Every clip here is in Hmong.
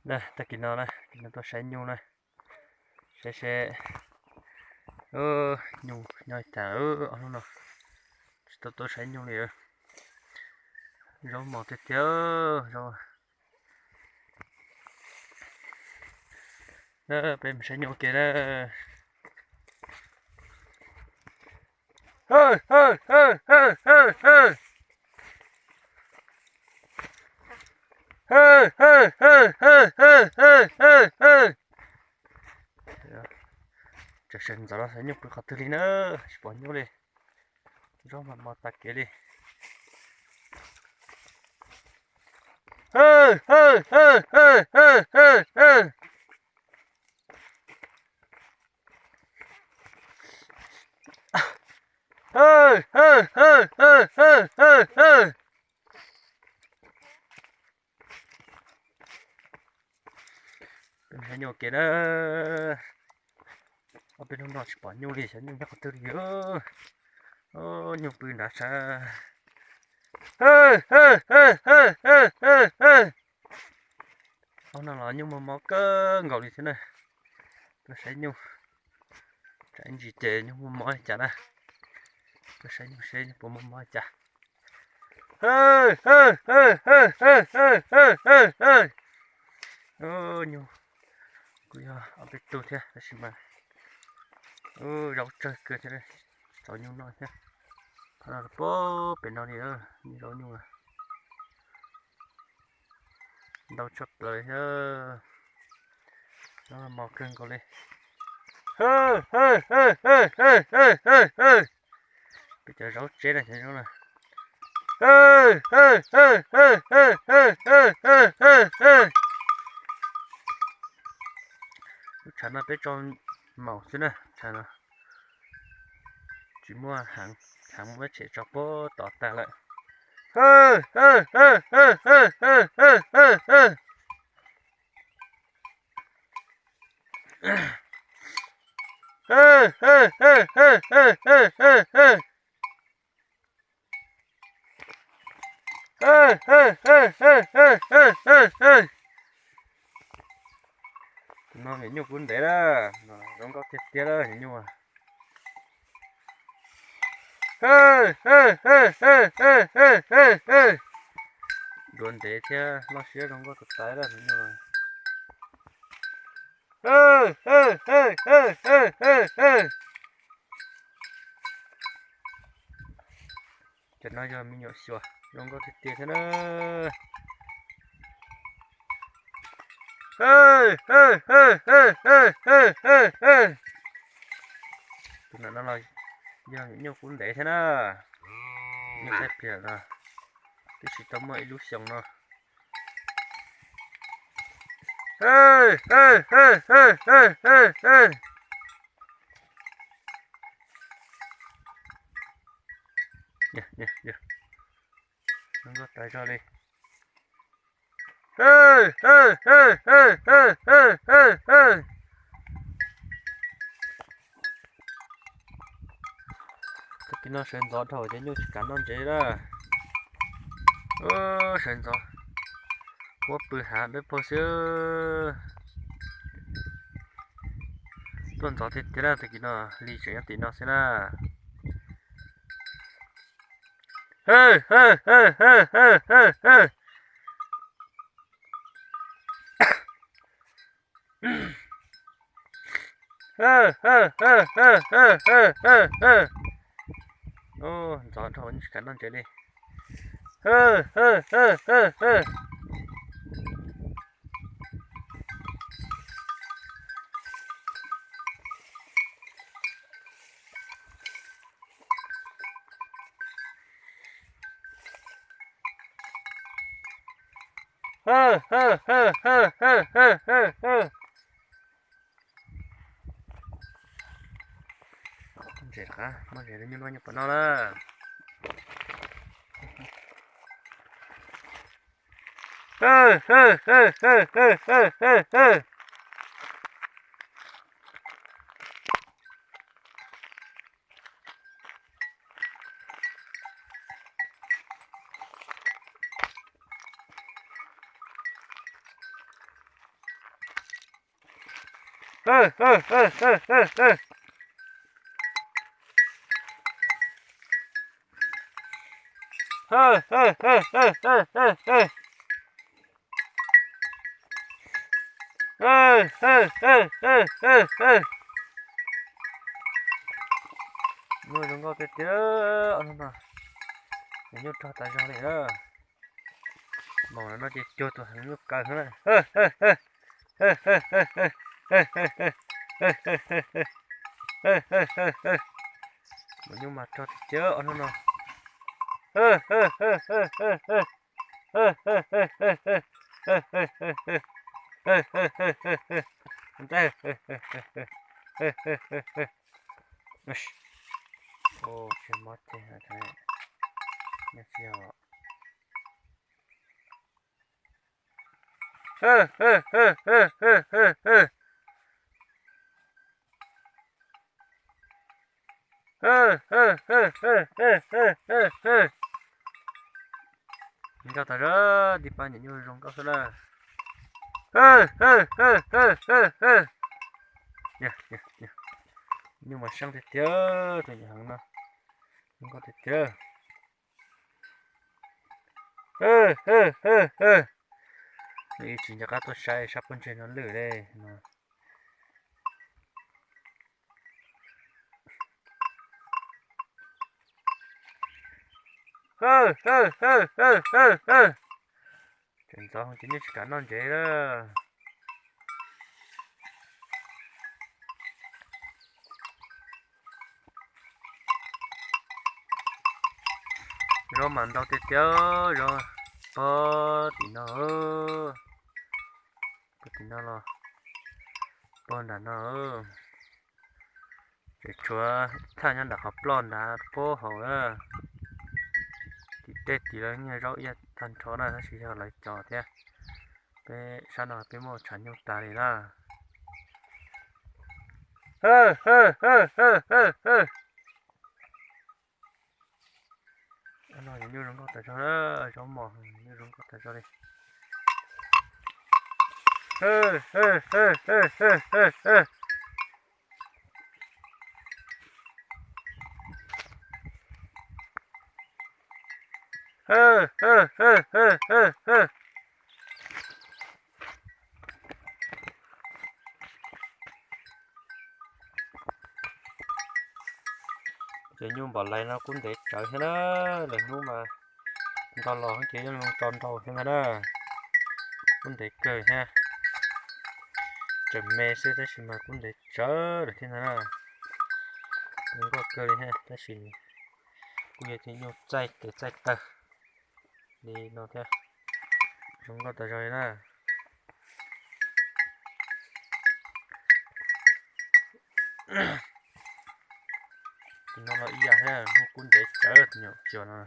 Na, tag kis no na, kis no tuaj saib nyuj na, saib seb nyuj nyob li cas. Ob hnub no tsis tau tuaj saib nyuj li. Zaub mos tiag tiag zaub. Peb mus saib nyuj ua ke na. Tseem sawv ntxov los saib nyuj pw qhov twg li na, tsis pom nyuj li. Zaub mas mos tas kev li. Peb saib nyuj ua ke na. Ob peb hnub no tsis pom nyuj li, xyov nyuj nyob qhov twg li. Nyuj pw nrad sab. Ob no los nyuj mos mos kawg nkaus li thiab na. Tuaj saib nyuj, tsam ib ntsis ces nyuj muaj mob li cas na. Tuaj saib nyuj seb nyuj puas muaj mob li cas. Nyuj kuj yog ob peb tug thiab tab sis mas zaub tsawg kawg thiab, tsis txaus nyuj noj thiab. Qhov no pem no li, zaub nyuj ntau tshaj plaws thiab. Zaub mos kawg nkaus li. Peb cov zaub tseb na, cov zaub na. Lub tshav no peb tso maum xwb na, tshav no tsis muaj heev, tshav muaj tshem tso puag tod tag lawm. Tus no niam nyuj kub ntev lawm, zoo nkauj tiag tiag lawm niam nyuj. Duav ntev thiab loj siab zoo nkauj tag tag lawm niam nyuj. Cov no yog me nyuam xyuas zoo nkauj tiag tiag thiab na. Tus no los yog me nyuam nyuj kub ntev thiab na. Nyuj thaij pliag no twb tsis tau muaj ib lub xyoo no. Zoo nkauj tas zog li. Tag kis no sawv ntxov dhau ces nyuj tsis kam noj ntsev lawm. Sawv ntxov, huab pw hav dawb paug xwb. Tuaj ntxov tiag tiag lawm, tag kis no hli tseem nyob tim no xwb na. Ntxov dhau tsis kam noj ntsev li. Ntses qab muaj ntses nyuj noj nyuj pom noj lawm. Nyuj zoo nkauj tiag tiag os no. Nyuj rog tas zog li na. Maum no ces cuag tus heev nyuj kaw na. Maum nyuj mas rog tiag tiag os no no. Zoo nkauj tas zog, tib pab nyuam nyuj zoo nkauj xwb na. Nyuj mas seej tiag tiag, tus nyuam heev no zoo nkauj tiag tiag. Nws tsis nco qab tuaj saib sab pob ntseg no lwj li no. Tseem ntxov ces nej tsis kam noj ntsev lawm. Zaub mas ntau tiag tiag, zaub pog tim no, pog tim no los pog nram no. Tseem tshuav thaj nyob nram qhov ploj nrad pab hauv na. Tim tej tim lawv nyiag zaub ib yam tag nrho na, tab sis yog lawv cov thiab. Peb sab no peb muaj tshav nyuj tas li na. No nyuj zoo nkauj tas zog, zaub mos nyuj zoo nkauj tas zog li. Ces nyuj npam lais no kub ntev tsawv thiab na, lwm hnub mas ntau los ces yeej zoo tso nrau thiab ntag na. Kub ntev kawg thiab, tseem me xwb tab sis mas kub ntev tsawv lawm thiab ntag na. Zoo nkauj kawg li thiab tab sis kuj yog tias nyuj txaij tes txaij taw li no thiab. Zoo nkauj tas zog li na. Tus no los ib yam thiab, muaj kub ntev tsawv tus nyuam xyuas no.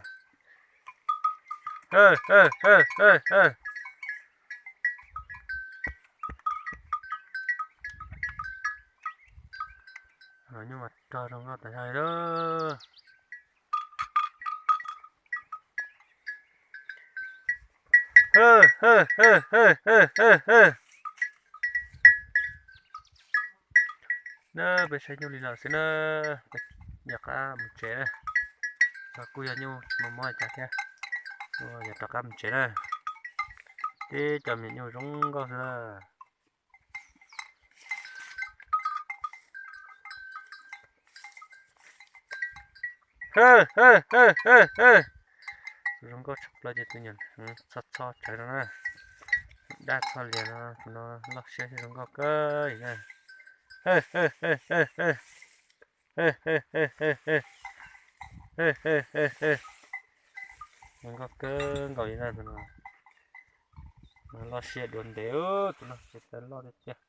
Nyuj mas rog zoo nkauj tas zog li lawm. Na peb saib nyuj li no xwb na, peb yuav rov qab mus tsev na. Kuj yog nyuj tsis muaj mob li cas thiab, yuav rov qab mus tsev na. Tib cov me nyuj zoo nkauj xwb na. Zoo nkauj tshaj plaws ces tus nyuam txho txho tsawv no na, daj txho lias no, tus no loj siab thiab zoo nkauj kawg li na. Zoo nkauj kawg nkaus li na tus no. Loj siab dua ntev, tus no tsis tau loj tiag tiag.